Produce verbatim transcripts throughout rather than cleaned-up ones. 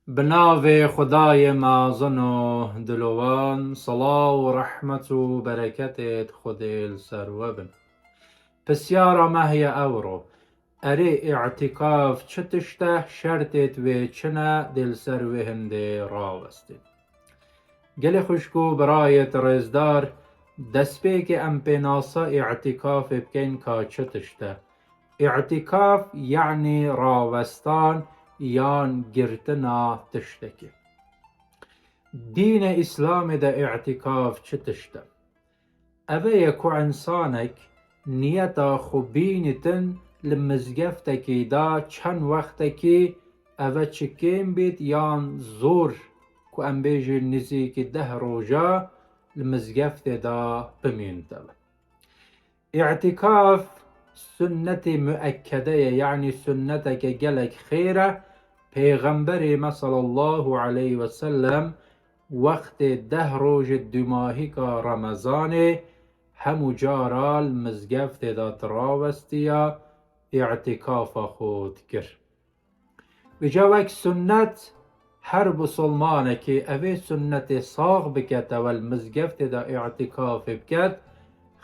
Bi navê Xwedayê mezin û dilovan, selaw û rehmet û bereketê Xwedê li ser we bin. Pisyara me heye ewro, erê îtîkaf çi tişt e, şertêt wê çi ne, dê li ser wê hindê rawestê. Gelê xwişk û birayêt rêzdar, destpêkê em pênasa îtîkafê bikeyn ka çi tişt e. Îtîkaf yanî rawestan yan girtina tiştekê. Dînê Îslamê de îtîkaf çi tişt e? Eve ye ku însanek niyeta xwe bînîtin li mizgeftekî de çend wextekî, eve çi kêm bît yan zor, ku em bêjin nizîkî deh roja li mizgeftê de bimîniteve. Îtîkaf sunnetê muekkede ye, yanî sunneteke gelek xêr e. Pêxemberê me sallallahu aleyhi ve sellem wextê deh rojê dûmahîka Remezanê hemû cara li mizgeftê de dirawestiya, îtîkafa xwe dikir. Vêca wek sunnet, her bisilmanekê evê sunnetê sax bikete, ew li mizgeftê de îtîkafê biket,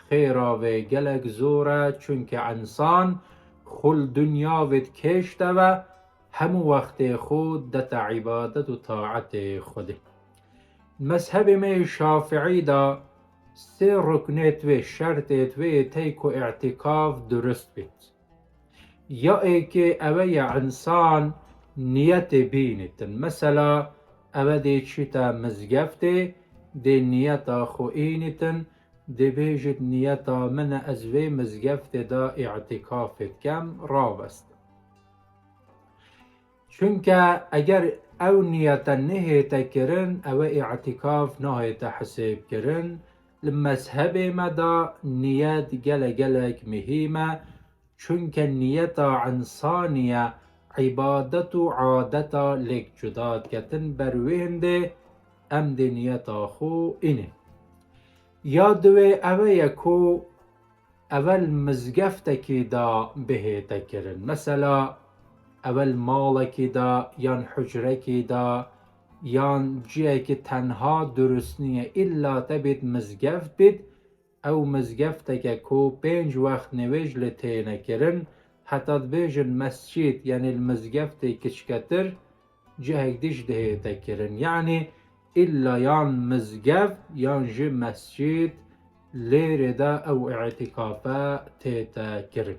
xêra vê gelek zor e, çunke însan xwe li dinya vê dikêşte ve, hemû wextê xwe dete îbadet û taetê Xwedê. Mezhebê me yê Şafiî de sê ruknêt wê, şertêt wê tey ku îtîkaf durust bît. Ya êkê eve ye însan niyetê bînîtin. Mesela eve dê çîte mizgeftê, dê niyeta xwe înîtin, dê bêjit niyeta min e ez vê mizgeftê de îtîkafê dikem, rawestin. Çunke eger ew niyete nehête kirin, ewe îtîkaf nahête hesêbkirin. Li mezhebê me de niyet gele gelek muhîm e. Çunke niyeta însanî ye, îbadet û adeta lêk cuda diketin. Ber wê hindê em dê niyeta xwe înîn. Ya diwê ewe ye ku evel mizgeftekî de bihête kirin. Mesela evel malekî de yan hucrekî de yan ciyekî tenha durust niye, îlla te bêt mizgeft bît, ew mizgefteke ku pênc wext nêwêj lê têne kirin, heta dibêjin mescîd, yanî li mizgeftê kiçketir cihek dî jî dihête kirin. Yanî îlla yan mizgeft yan jî mescîd lêrê de ew îtîkafe tête kirin.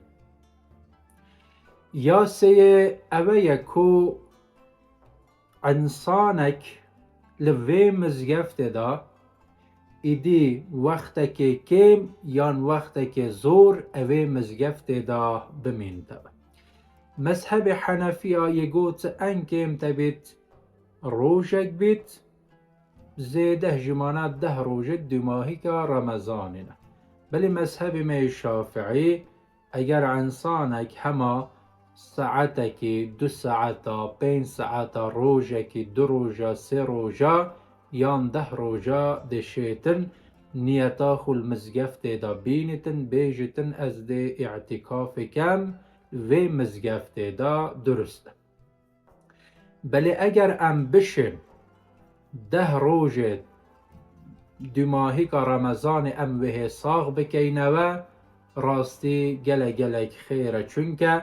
Ya sêyê ewe ye ku însanek li vê mizgeftê de îdî wextekê kêm yan wextekê zor evê mizgeftê de bimînte. Mezhebê Henefiya yê got en kêm te bît rojek bît, zêdeh jî mana deh rojê dûmahîka Remezanê ne. Belê mezhebê me yê Şafiî, eger însanek hema saetekî, du saeta, pênc saeta, rojekî, du roja, sê roja yan deh roja dê şêtin, niyeta xwe li mizgeftê de bînîtin, bêjîtin ez dê îtîkafê kem, vê mizgeftê de durust e. Belê eger em bişên deh rojê dûmahîka Remezanê em wê hê sax bikeyne we, rastî gele gelek xêr e. Çunke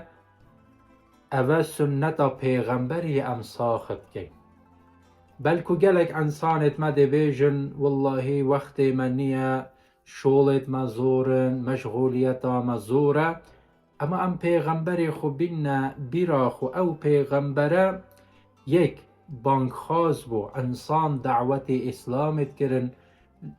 eve sunneta pêxemberî ye, em sax dikeyn. Belku gelek însanêt me dê bêjin, wellahî wextê me niye, şolêt me zor in, meşxuliyeta me zor e. Ema em pêxemberê xwe bînne bîra xwe, ew pêxembere yek bangxaz bû, însan dawetê Îslamê dikirin,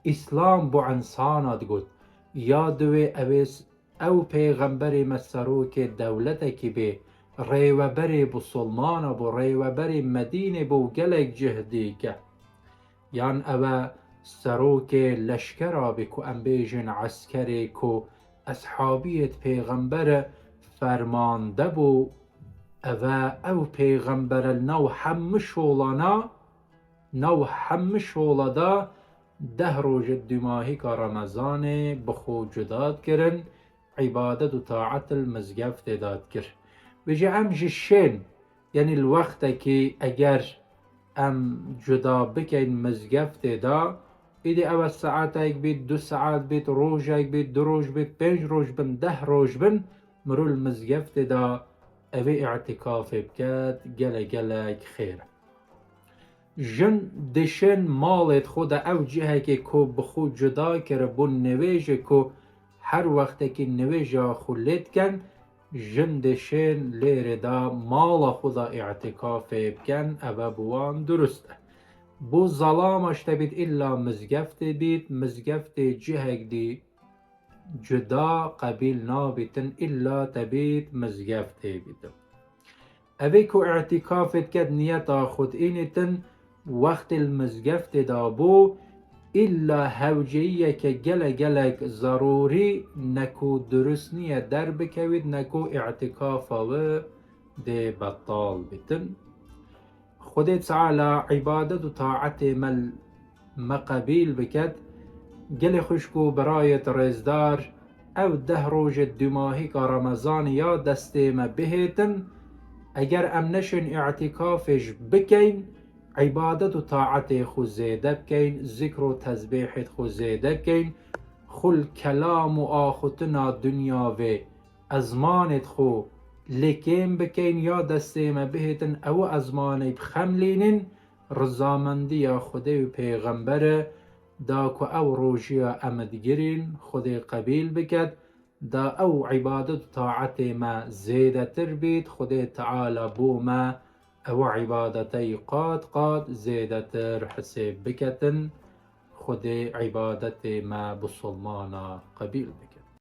Îslam bo însana digot. Ya diwê ew ê s-, ew pêxemberê me serokê dewletekî bê, rêweberê bisilmana bû, rêweberê Medînê bû û gelek cih dîke. Yan ewe serokê leşkera bê ku em bêjin eskerê ku eshabiyêt pêxembere fermande bû, eve ew pêxembere li nav hemû şolana, nav hemû şola de deh rojê dûmahîka Remezanê bi xwe cuda dikirin, îbadet û taet li mizgeftê de dikir. Vêca em jî şên, yanî li wextekî eger em cuda bikeyn mizgeftê de, îdî ew saetek bît, du saet bît, rojek bît, du roj bît, pênc roj bin, deh roj bin, mirov li mizgeftê de evê îtîkafê biket, gelek gelek xêr. Jin dişên malê xwe de ew cihekê ku bi xwe cuda kiribûn nivêjê ku her wextekî nivêja xwe lê dikin, jin dişên lêrê de mala xwe de îtîkafê bikin, eve bi wan durust e. Bo zelama ji te bît îlla mizgeftê bît, mizgeftê cihek dî cuda qebîl nabîtin, îlla te bît mizgeftê bîtin. Evê ku îtîkafê diket niyeta xwe diînîtin, wextê li mizgeftê de bû, îlla hewceyiyeke gelek gelek zerûrî ne ku durust niye derbikewît, ne ku îtîkafa we dê betal bîtin. Xwedê Teala îbadet û taetê me, me qebîl biket. Gelê xwişk û birayêt rêzdar, ew deh rojê dûmahîka Remezanê ya destê me bihêtin, eger em neşên îtîkafê ji bikeyn, îbadet û taetê xwe zêde bikeyn, zikr û tezbêhêt xwe zêde bikeyn, xwe li kelam û axutina dinya vê ezmanêt xwe lê kêm bikeyn ya destê me bihêtin, ew ezmanê bixemlînin, rizamendiya Xwedê û pêxembere, da ku ew rojiya em digirîn, Xwedê qebîl biket, da ew îbadet û taetê me zêdetir bît, Xwedê Teala bo me ew îbadetey qat qat zêdetir hisêb biketin. Xwedê îbadetê me bisilmana qebîl bike.